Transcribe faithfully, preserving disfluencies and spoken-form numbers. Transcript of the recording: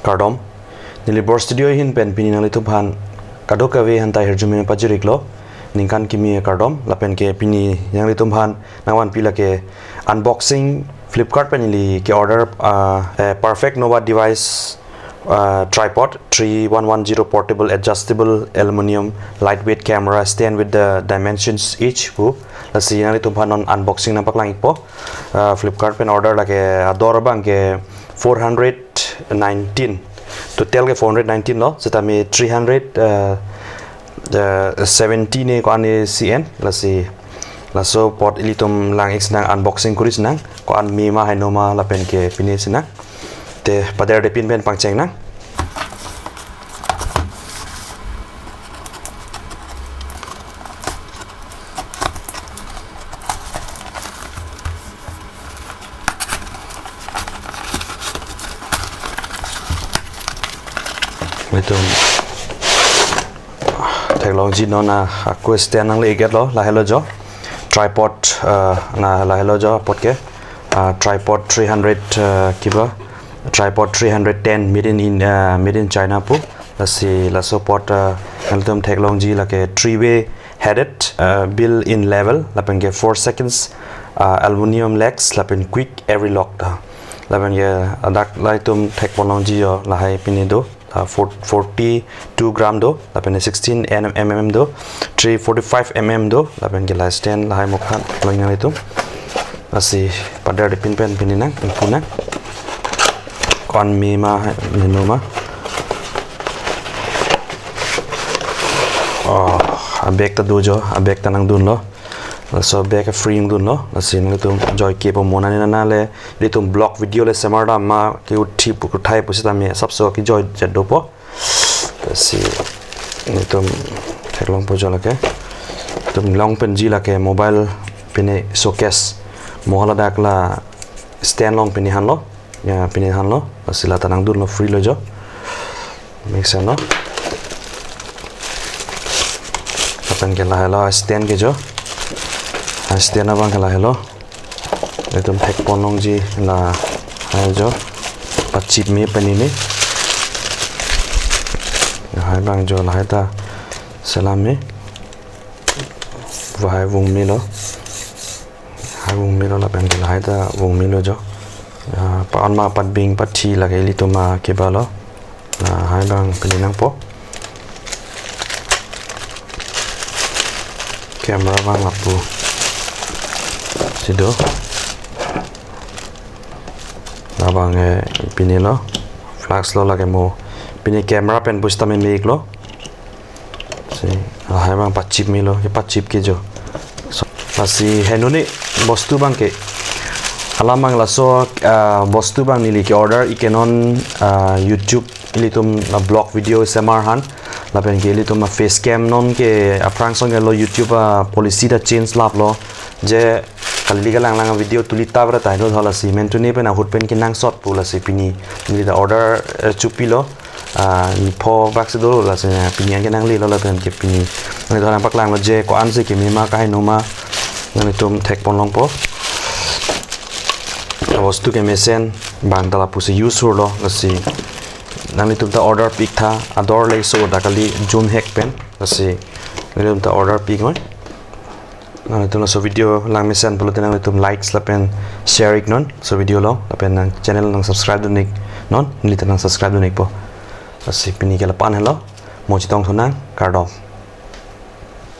Kardom. Neli Bor Studio ahin pen pini nanglitumphan kadokave aphan ta hirjume pajir-iklo. Ningkan kimi kardom, lapen ke pini nanglitumphan nangvanpi lake unboxing, Flipkart pen neli ke-order, ah, eh, Perfect Nova device, ah, tripod, three one one zero portable adjustable aluminium lightweight camera stand with the dimensions each pu. Lasi nanglitumphan non unboxing nangpaklang-ikpo. Ah, Flipkart pen order lake ador abang ke four hundred nineteen. Total ke four hundred nineteen lo, setame three hundred, eh, eh, seventy ne ko-an isi en, lasi laso apot ilitum lang-ik sinang, unboxing kuri sinang, ko-an mema, heno ma lapen ke pine sinang. Te paderdepin pen pangchengnang. Itum theklongji non a, ako stand nangle-iklo, lahelo jo. Tripod, eh, na lahelo jo apot ke. Ah, tripod three hundred, eh, kiba. Tripod three hundred ten made in, in, eh, made in China pu. Lasi laso apot, eh, nanglitum theklongji lake three way headed, uh, built in level, lapen ke four seconds, uh, aluminium legs, lapen quick every lock ta. Lapen ke ladak la itum thekponlongji jo, lahai pine do, uh, four, forty-two gram do, lapen sixteen mm do, three forty-five mm do, lapen ke la stand lahai mokhan longji nanglitum. Lasi paderdepin pen pine nang, ingpu nang. Ko-an mema, heno ma. Oh, a bag ta do jo, a bag ta nangdunlo. Laso bag free nangdunlo. Lasi nanglitum joike po mo nani nana le, ilitum vlog video le semar dam ma ke uthi pu kuthai pu sitame asapso kejoi jet dopo. Lasi itum theklongpo jo lake. Itum long penji lake mobile pine showcase. Mo haladak la stand long pine aphanlo. Ya, pine aphanlo. Lasi la ta nangdunlo, free lo jo. Mesen lo. Lapen ke lahelo stand ke jo. Stand abang ke lahelo. Itum thekponlongji lahai jo. Pachip me pini me. Lahai abang jo lahai ta selam me. Lahai vung melo. Lahai vung melo lapen ke lahai ta vung melo jo. Ah, pa-an ma patbing pathi lake ilitum ma kebalo. Lahai abang pine nangpo. Camera abang lapu si do. Labang, eh, pinelo. Flash lo lake mo. Pine camera pen pusitame me-iklo. Si, lahai abang pachip melo, kepachip ke jo. So, lasi heno ne bostu abang ke. Alam abang laso, ah, bostu abang neli ke-order-ik ke non, ah, YouTube ilitum, ah, vlog video semar aphan. Lapen ke ilitum, ah, face cam non ke aphrang song ke lo YouTube, ah, policy ta change laplo. Je kali kalang lang video tuli ta bra ta heno tha, lasi mentune pen ahut pen kenangsot pu, lasi pini neli ta order, eh, chupilo. Ah, ni pho bak si do, lasi pini anke nanglelo lapen ke pini. Neli ta nangpaklanglo je ko-an si keme ma kaheno ma nanglitum thekponlongpo. Bostu kemesen abang ta lapusi use hurlo, lasi nanglitum ta order-ik tha, ador le so ta kali Zoom hack pen, lasi nanglitum ta order-ik noi. Nanglitum laso video langmesen pulote nanglitum likes lapen share-ik non laso video along, lapen nang channel nang subscribe dun-ik non, neli ta nang subscribe dun-ikpo. Lasi pini ke la-an henlo, mo chetongthu nang, kardom.